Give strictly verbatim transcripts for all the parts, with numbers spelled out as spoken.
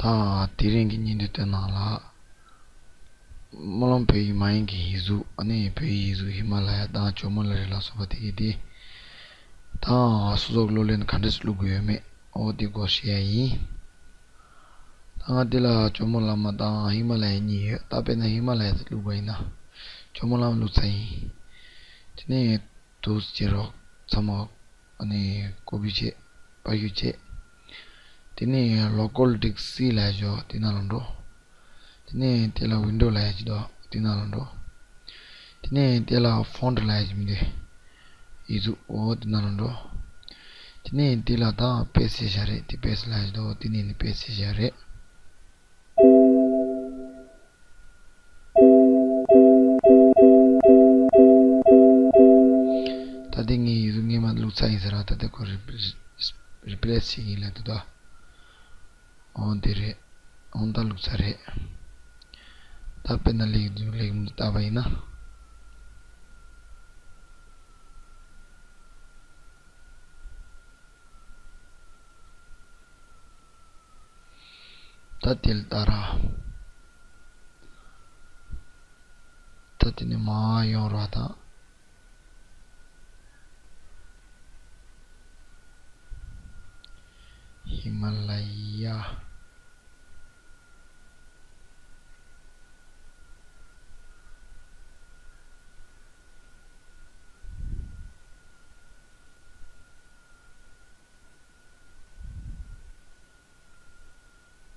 ད་དེ་རིང་གི་བརྙན་ཐུང་དེ་ནང་ལ། སྨོན་ལམ་བོད་ཡིག་མ་ཡིན་གྱི་ཡིག་གཟུགས། ཨ་ནི་བོད་ཡིག་ཡིག་གཟུགས་ཧི་མ་ལ་ཡ་དང་ཇོ་མོ་ལ་རི་ལ་སོགས་པ་དེ་གི་དེ། ད་སོ་སོ་གློག་ཀླད་ག་འདྲས་བླུག་དགོས་ཡོད་མེད། འོ་དེ་སྐོར་བཤད་ཡ་ཡིན། ད་ང་དེ་ལ་ཇོ་མོ་གླང་མ་དང་ཧི་མ་ལ་ཡ་གཉིས་ཡོད། ད་དཔེར་ན་ཧི་མ་ལ་ཡ་དེ་བླུག་པ་ཡིན་ན། ཇོ་མོ་གླང་མ་བླུག་ཚར་ཡིན། དེ་ནས་དུས་བྱེད་རོགས་ཚང་མ། ཨ་ནི་ཀོ་པི་བྱེད། པར་བཤུས་བྱེད། དེ་ནས་ལོ་ཀལ་ཌིསྐ་སི་ལ་ཞོག་དེ་ནང་ལ་འགྲོ། དེ་ནས་དེ་ལ་ཝིན་ཌོ་ལ་ཡ་ཅི་དོ་དེ་ནང་ལ་འགྲོ། དེ་ནས་དེ་ལ་ཕོན་ཊི་ལ་ཡ་ཅི་མི་འདུག་ཡིག་གཟུགས། འོ་དེ་ནང་ལ་འགྲོ། དེ་ནས་དེ་ལ་ད་པེ་སི་ཊི་བྱས་བཞག་རེད། དེ་པེ་སི་ཊི་ལ་ཡ་ཅི་དོ་དེ་ནས་ནི་པེ་སི་ཊི་བྱས་བཞག་རེད། ད་ལྟ་ངའི་ཡིག་གཟུགས་སྔོན་མ་བླུགས་ཚར་ཡིན་ཟེར་ར། ད་ལྟ་ཁོ་རི་རི་པི་ལེ་སི་བྱེད་ཀྱི་ཡིན་ལབ་འདུག་ད། འོ་འདི་རེད། འོ་ད་བླུགས་ཚར་རེད། ད་དཔེར་ན་ལེགས་ལེགས་མི་བལྟས་པ་ཡིན་ན། ད་དེ་ལ་ལྟ་ར། ད་དེ་ནས་མར་ཡོང་ར་དང་། ཧི་མ་ལ་ཡ།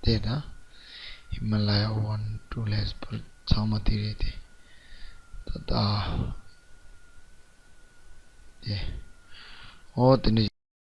དེ་དང་། ཧི་མ་ལ་ཡ་ཝན་ཊུ་ལེགས་པར་ཚང་མ་དེ་རེད་དེ། ད་ད། དེ། འོ་དེ་འདྲ།